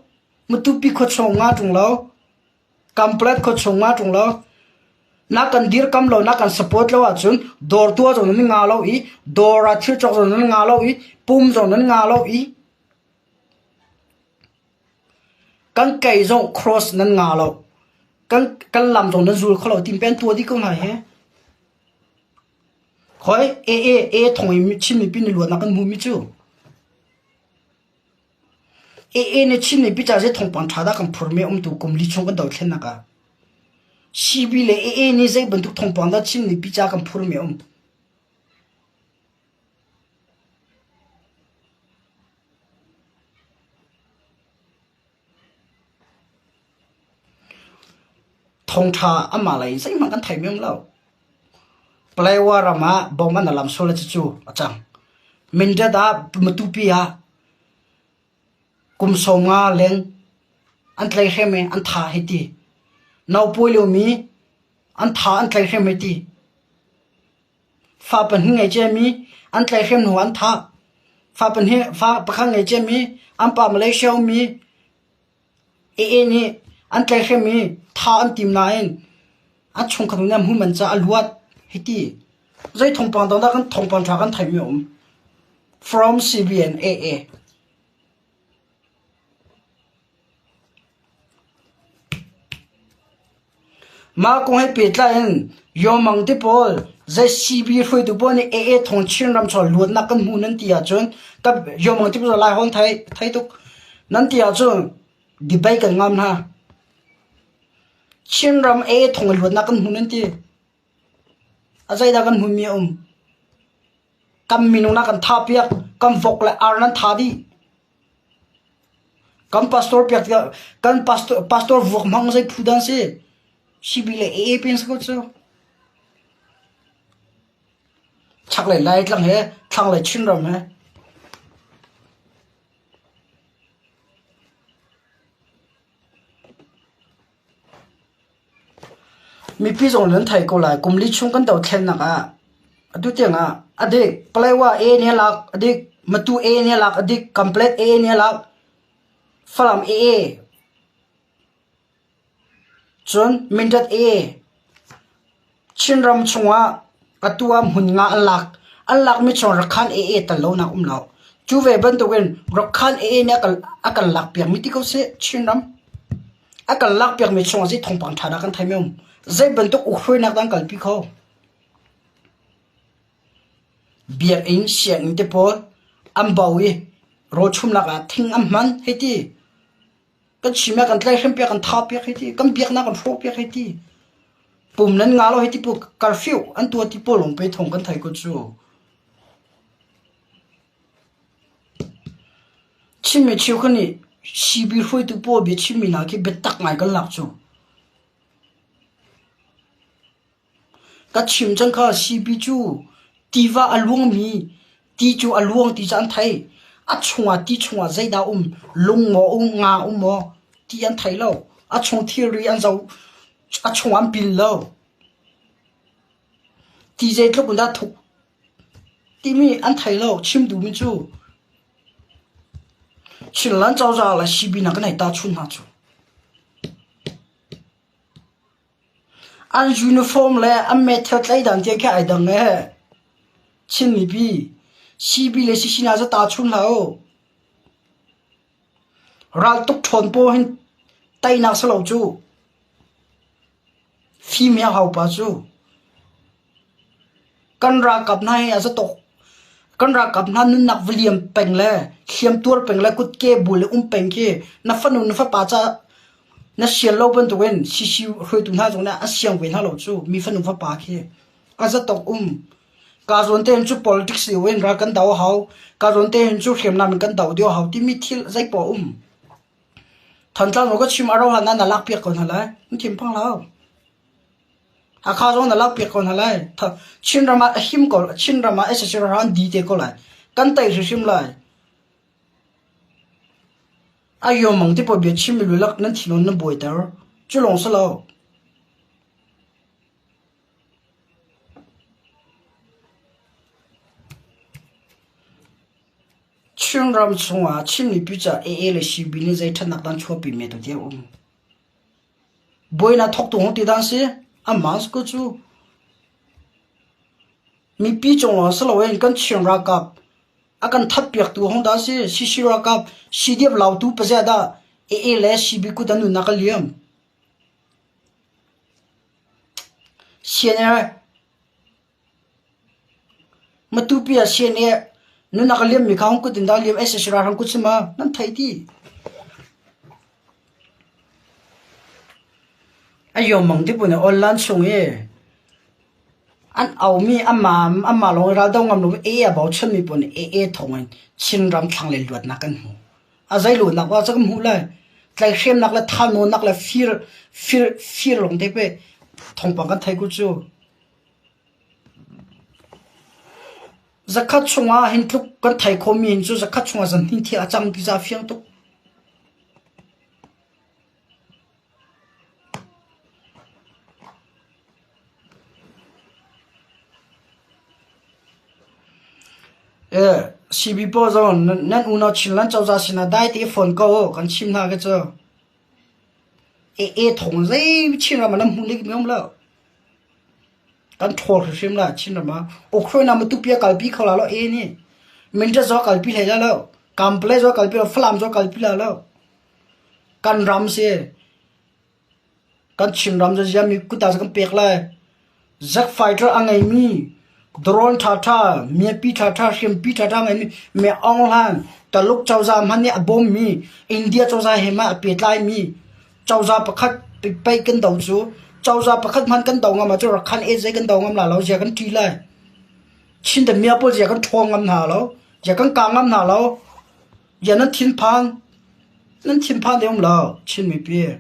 Matupi khuachung nga ṭung lo, Kamplet khuachung nga ṭung lo. Na kan dirkam lo, na kan support lo ahcun dawr tuah zong nan nga lo i, dawr ah thil cawk zong nan nga lo i, pum zong nan nga lo i, Kan kei zong cross nan nga lo. Kan, kan lam zong nan zul kho lo. Tin pen tua di ko hna he. Khoi e e e thong i Chin mipi ni luat nak kan hmu mi cu. E e ne Chin mipi cha ze thong pang tha da kan phur me um tu kum li chung kan do thlen nak a. CB le e e ni zei bantuk thong pang da Chin mipi cha kan phur me um. Thawngṭha amah lei in zeihmanh kan thei men lo. Paletwa ram ah bom an alam sual cucu a cang. Mindat ah Matupi ah kum 50 leng an tlaihhrem i an tha hei ti. Naupawi liomi an tha an tlaihhrem hei ti. Fa pahnih ngei ciami an tlaihhrem hnu ah an thah. Fa pahnih fa pakhat ngei ciami an pa Malaysia ummi AA nih an tlaihhrem i thah an tim nain an chungkhat nih an hmuh manh caah a luat hiti. Zei thawngpang dang dah kan thawngpang ṭha kan theihmi a um. From CBN AA. Mah kong he pehtlai in Yawmang te pawl zei CB hruaitu pawl nih AA thawng Chinram chung luatnak kan hmu nan ti ahcun kan Yawmang te pawl Laiholh thei thei tuk nan ti ahcun debate kan ngam hna. Chinram AA thawng in luatnak kan hmu nan ti. A zeidah kan hmuhmi a um? Kan minung na kan thah piak, kan vok le ar nan tha dih. Kan pastor piak tikah kan pastor pastor vuak hmang zei phu dan si. CB le AA pen si ko cu. Chaklei Laitlang he thlanglei Chinram he. Mipi zong nan thei ko lai. Kum li chung kan dothlennak ah atu tiang ah a dik. Paletwa A nih a lak a dik. Matu A nih a lak a dik. Kamplet A nih a lak. Falam A. Cun Mindat A. Chinram chungah atu ah hmun nga an lak. An lakmi chung Rakhan AA tal lonak um lo. Cu ve bantukin Rakhan AA nih a kan lakpiakmi ti ko seh Chinram. A kan lakpiakmi chungah zei thawngpang ṭha dah kan thei mi um. Zei bantuk ukhruainak dah an kalpi kho. Biakinn, sianginn te pawl an bo i rawlchumnak ah thing an hman hei ti. Kan chim ah kan tlaihhrem piak, kan thah piak hei ti. Kan biaknak kan hrawh piak hei ti. Pum nan nga lo hei ti pu curfew an tuah ti pawl lawng pe thawng kan thei ko cu. Chinmi cheukhat nih CB hruaitu pawl bia chimmi hna khi biatak ngai kan lak cu. Ka chim cang kha sipi cu tiva a luangmi ti cu a luang ti cu an thei. A chungah ti chungah zeidah um, lung maw um, nga um maw ti an thei lo. A chung thilri an zoh, a chung an pil lo. Ti zeitluk in dah thuk timi an thei lo. Chim duhmi cu Chinland cozah le CB hna kan hei tahchunh hna cu. An uniform le an meithal tlaihdan tiang khi ai dang ee. Chin mipi CB le CC hna cu tahchun hlah u. Raltuk ṭhawn paw hin teinak si lo cu. Fim hi a hau pa cu. Kan ralkap hna hi a za tuk. Kan ralkap hna nunnak va liam peng le hliamtuar peng le kutke bu le um peng khi na fanu na fapa ca na sial lo bantukin CC hruaitu hna zong nih an siang ve hna lo cu mi fanu fapa khi a za tuk um. Ka zawn te hin cu politics lio in ral kan do a hau. Ka zawn te hin cu hriamnam in kan do deuh a hau timi thil zeipoah um. Thantlang ka chim a rauh hlan ah na lak piak ko hna lai. Na thinphang hlah. Hakha zong na lakpiak ko hna lai. Chinram ah a him ko. Chinram ah sac ralhrang an di te ko lai. Kan tei hrimhrim lai. Ayo mang ti pawl bia chim mi lulak nan thinlung nan buaiter. Cu lawng si lo. Chinram chungah Chin mipi ca AA le CB nih zei ṭhatnak dah an chuahpi mi tu tiah um. Buainak thawktu hung ti dan si. Amah si ko cu. Mipi cung lawng si loin kan Chin ralkap a kan thatpiaktu hung dah si. CC ralkap CDF lautu pazia dah AA le CB kut an nunnak a liam. CNA Matupi ah CNA nunnak a liammi kha hung kut in dah liam sac ralhrang kut si ma nan theih ti. A yomang ti pun online chung i an aumi amah amah lawng i raldo ngam lo AA a bochan mi pun AA thawng in Chinram thlanglei luatnak kan hmu. A zei luatnak wa cu kan hmuh lai. Tlaihhremnak le thahnawnnak le fir fir fir lawng te pe thawngpang kan thei ku cu. Zakhat chungah hin tluk kan thei khomi hin cu zakhat chungah zanhnih thil a cang ti ca fiang tuk. CB pawl zong nan unau Chinland cozah sinah dai te phone ko u kan chim hna ka cu. AA thawng zei Chinram ah nan hmuh lik mi um lo. Kan ṭhawl hrimhrim lai Chinram ah. Ukraine ah Matupi a kalpi kho la lo AA nih. Mindat zong a kalpi hlei la lo. Kampalay zong a kalpi lo. Falam zong a kalpi la lo. Kan ram si. Kan Chinram cu ziami kut ah kan pek lai. Jet fighter a ngeimi, drone ṭhaṭha, miapi ṭhaṭha, hriampi ṭhaṭha a ngeimi Me Aung Hlaing, Taluk cozah hmanh nih a bawmmi, India cozah he hmanh a pehtlaimi cozah pakhat pei kan do cu cozah pakhat hmanh kan do ngam ahcun Rakhine e zei kan do ngam la lo, zia kan ṭi lai. Chin damiah pawl zia kan ṭhawng ngam hna lo, zia kan kah ngam hna lo. Bia nan thinphan nan thinphan ding um lo Chin mipi.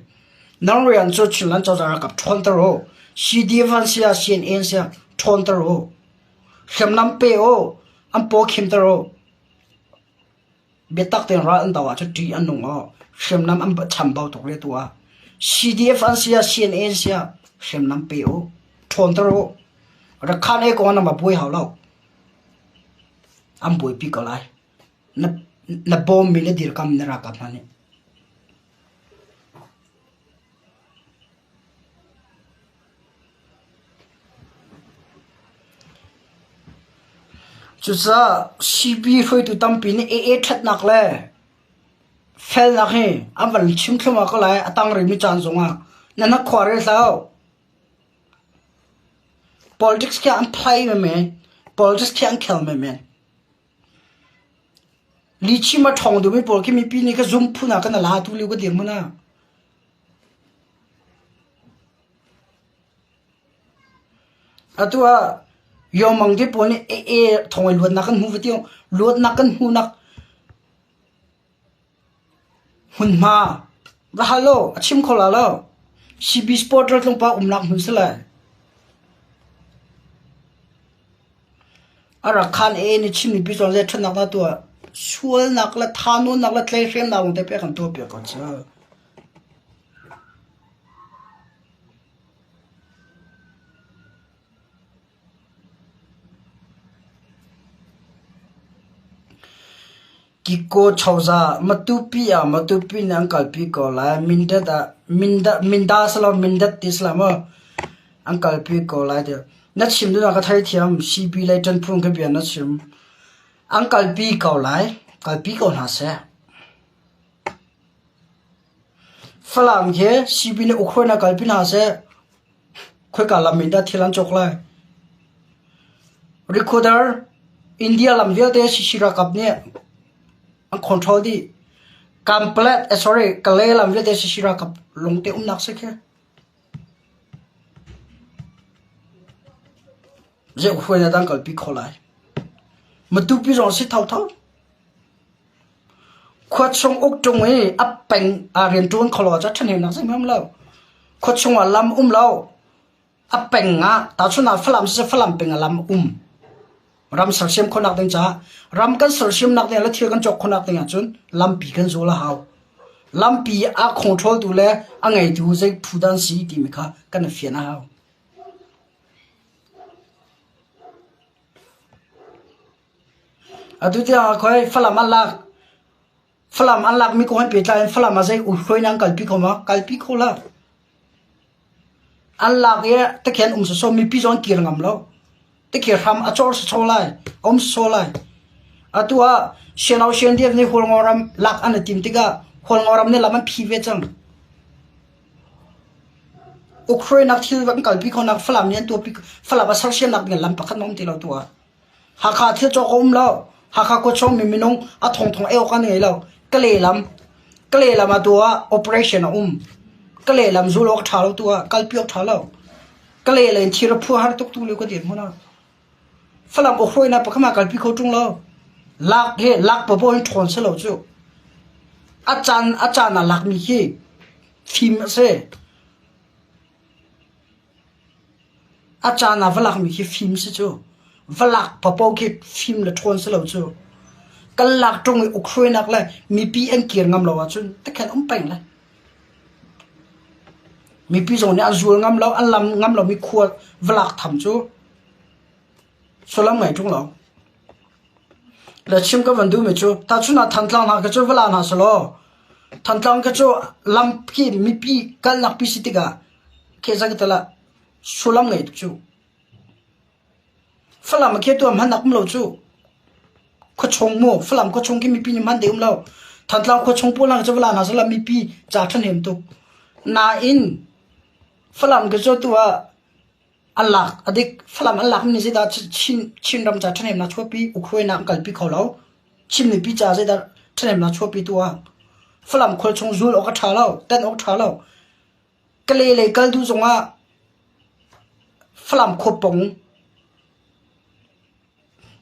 Nan rian cu Chinland cozah ralkap ṭhawnter u. CDF an si ah CNA an si ah ṭhawnter u. Hriamnam pe u. An paw khimter u. Biatak tein ral an do ahcun ṭih an nung aw. Hriamnam an chambau tuk rih atu ah. CDF an si ah CNA an si ah hriamnam pe u. Ṭhawnter u. Rakhan e kong ah nan va buai hau lo. An buaipi ko lai. Na bawmmi na dirkamh na ralkap hna nih. Cucaah CB hruaitu tampi nih AA ṭhatnak le felnak hi an van chim thluahmah ko lai a tang rihmi caan zongah nan hnakkhua rel hlah u. Politics khi an play menmen. Politics khi an khel menmen. Lihchim a ṭhawng duhmi pawl khi mipi nih ka zum phun ah kan la tu lio ka dirhmun ah. Atu ah Yawmang te pawl nih ee thong in luatnak kan hmu va ti luatnak kan hmuhnak hmunhma va hal law a chim kho la lo. CB supporter tlungpa umnak hmun si lai. A rak khan ee ni chim mipi zong zei ṭhatnak dah tuah sualnak le thanawnnak le tleihremnak lawng te pek an tuah piak ko cu. Kiko chozah Matupi ah Matupi nih an kalpi ko lai. Mindat ah Mindat Minda si lo Mindat ti si lo maw an kalpi ko lai ti. Na chim duhnak ka theithiam. CB lei ṭanphung khi bia na chim. An kalpi ko lai. Kalpi ko hna seh. Falam khi CB nih Ukraine ah kalpi hna seh. Khoika lam in dah thil an cawk lai? Recorder India lam vialte CC ralkap nih an control dih. Kanpalet, eh sorry, Kalay lam vialte CC ralkap lungte umnak si khi. Zei hruai na dang kalpi kho lai. Matupi zong si thotho. Khua chung uk ṭung i a peng aa rianṭuan kho lo ahcun ṭhahnemnak zeihmanh a um lo. Khua chungah lam um lo. A peng ah tahchunhnak ah Falam siseh Falam peng ah lam um. Ram sersiam khawhnak ding caah ram kan sersiamnak ding le thil kan cawk khawhnak ding ahcun lampi kan zul a hau. Lampi a control tu le a ngeitu zei phu dah an si timi kha kan i fian a hau. Atu tiang ah khoi Falam an lak. Falam an lakmi kong he pehtlai in Falam ah zei hruai nan kalpi kho ma? Kalpi kho la. An lak i takhian um soso mipi zong an kir ngam lo. Tikhi hram a cor soso lai, a um soso lai. Atu ah Sianau Siandiak nih Hualngo ram lak an i tim tikah Hualngo ram nih lam an phi ve cang. Ukraine thil kan kalpi khonak Falam nih an tuahpi Falam a sersiamnak ding lam pakhat ma um ti lo tu ah. Hakha thil cawk a um lo. Hakha khuachung mi minung a thongthong ei awk an ngei lo. Kale lam Kale lam ah tu ah operation a um. Kale lam zul awk ṭha lo tu ah kalpi awk ṭha lo. Kale lei in thir a phua har tuk tu lio ka dir hmun ah. Falam awhruainak pakhat ma kalpi kho ṭung lo. Lak hi lak papaw hin ṭhawn si lo cu. A caan a caan ah lakmi khi fim a si. A caan ah va lakmi khi fim si cu. Va lak papaw khi fim le ṭhawn si lo cu. Kan lak ṭung i ukhruainak le mipi an kir ngam lo ahcun tikhan um peng lai. Mipi zong nih an zul ngam lo, an lam ngam lomi khua va lak tham cu sullam ngei ṭung lo. Le chim ka van duhmi cu tahchun ah Thantlang hna khi cu va la hna selaw Thantlang khi cu lam khi mipi kalnak pi si tikah khi za ka ah sullam ngei tuk cu. Falam ah khi tu ah hman um lo cu. Khuachung mu Falam khuachung khi mipi nih hman ding um lo. Thantlang khuachung pawl hna cu va la hna selaw mipi ca ṭhahnem tuk. Nain Falam khi cu tu ah An lak a dik. Falam an lakmi nih zeidah Chin, Chinram ca ṭhahnemnak chuahpi, ukhruainak an kalpi kho lo. Chin mipi ca zeidah ṭhahnemnak chuahpi tu ah. Falam khualchung zul awk a ṭha lo, tenh awk a ṭha lo. Kale lei kal duh zongah Falam khuapong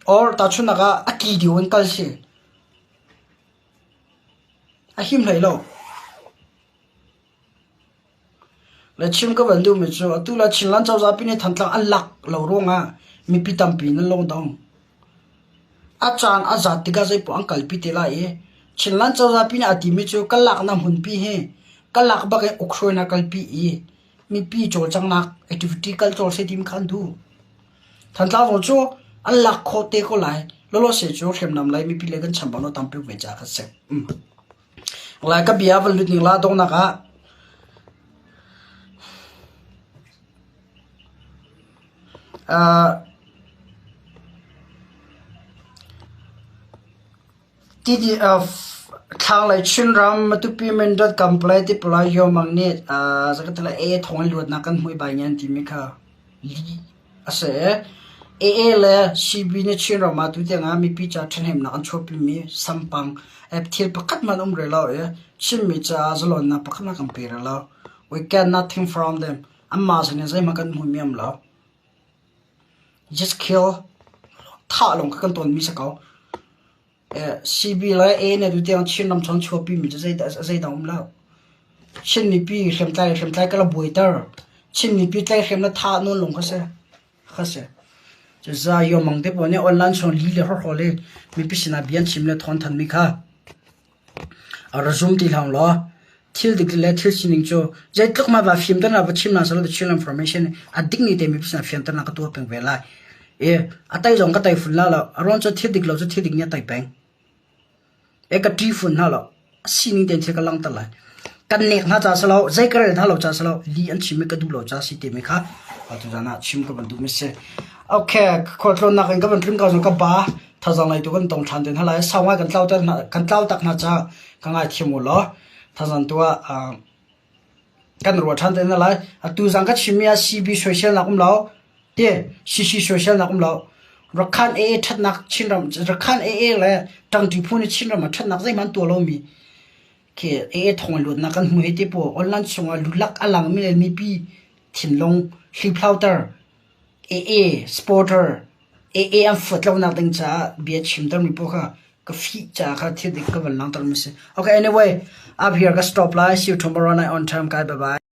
or tahchunhnak ah a ki deu in kal si. A him hlei lo. Le chim ka van duhmi cu atu le Chinland cozah pi nih Thantlang an lak lo ruangah mipi tampi nan lungdong. A caan a zat tikah zeipoh an kalpi te lai i Chinland cozah pi nih a timi cu ka laknak hmunpi hi ka lak bak in ukhruainak kalpi i mipi cawlcanghnak activity kal cawl seh timi kha an duh. Thantlang zong cu an lak khawh te ko lai. Lawlawse cu hriamnam lei mipi lei kan chambau lo tampi ve caah kha si. Lai ka bia van lut ning la donghnak ah uh, Thlanglei Chinram Matupi Mindat Kamplay tipalai Yomang nih zakatala AA thawng in luatnak kan hmuh i bai ngen timi kha lih a si. AA le CB nih Chinram ah tutiang ah mipi ca ṭhahnemnak an chuahpimi sampang thil pakhat hmanh um rih lo i Chinmi caah zalawnnak pakhat hmanh kan pe rih lo. We get nothing from them. Anmah sin in zeihmanh kan hmuhmi um lo. Just kill. Thah lawng kha kan tawnmi si ko. CB le A nih tutiang Chinram chung chuahpimi cu zeidang um lo. Chin mipi hriamtlai hriamtlai ka la buaiter. Chin mipi tlaihrem le thah nawn lawng kha si. Kha si. Cucaah Yomang te pawl nih online chung li le hrawhrawl i mipi sinah bia an chim le thawn thanmi kha A ra zum ti hlah law thil dik le thil sining cu zeitluk mah va fimternak va chim hna selaw the Chin information a dik ni te mipi sinah fianternak ka tuah peng ve lai. I a tai zong ka tai fun la lo. A ruang cu thil dik lo cu thil dik nih a tai peng. E ka ṭi fun hna lo. A sining tein thil ka langhter lai. Kan nek hna ca si lo, zei ka rel hna lo ca si lo, li an chim i ka duh lo ca si timi kha atu zan ah chim ka van duh mi si. Okay, khualtlawnnak in ka van tlun ka zong ka ba. Thazang lei tu kan tong ṭhan te hna lai. Sau ngai kan tlau ter hna, kan tlau tak hna ca ka ngaithiam u law thazang tu ah kan ruah ṭhan te hna lai. Atu zang ka chimmi ah CB soiselnak um lo, ti CC soiselnak um lo. Rakhan AA ṭhatnak Chinram Rakhan AA le ṭangṭi phu nih Chinram ah ṭhatnak zeihmanh tuah lomi khi AA thong in luatnak kan hmu hi ti paw online chungah lulak a langmi le mipi thinlung hliphlauter AA supporter AA an fuat lonak ding caah bia chimtermi paoh kha ka fih caah kha thil dik ka van langhtermi si. Okay, anyway, up here ka stop lai. See you tomorrow night on time. Kai bye bye.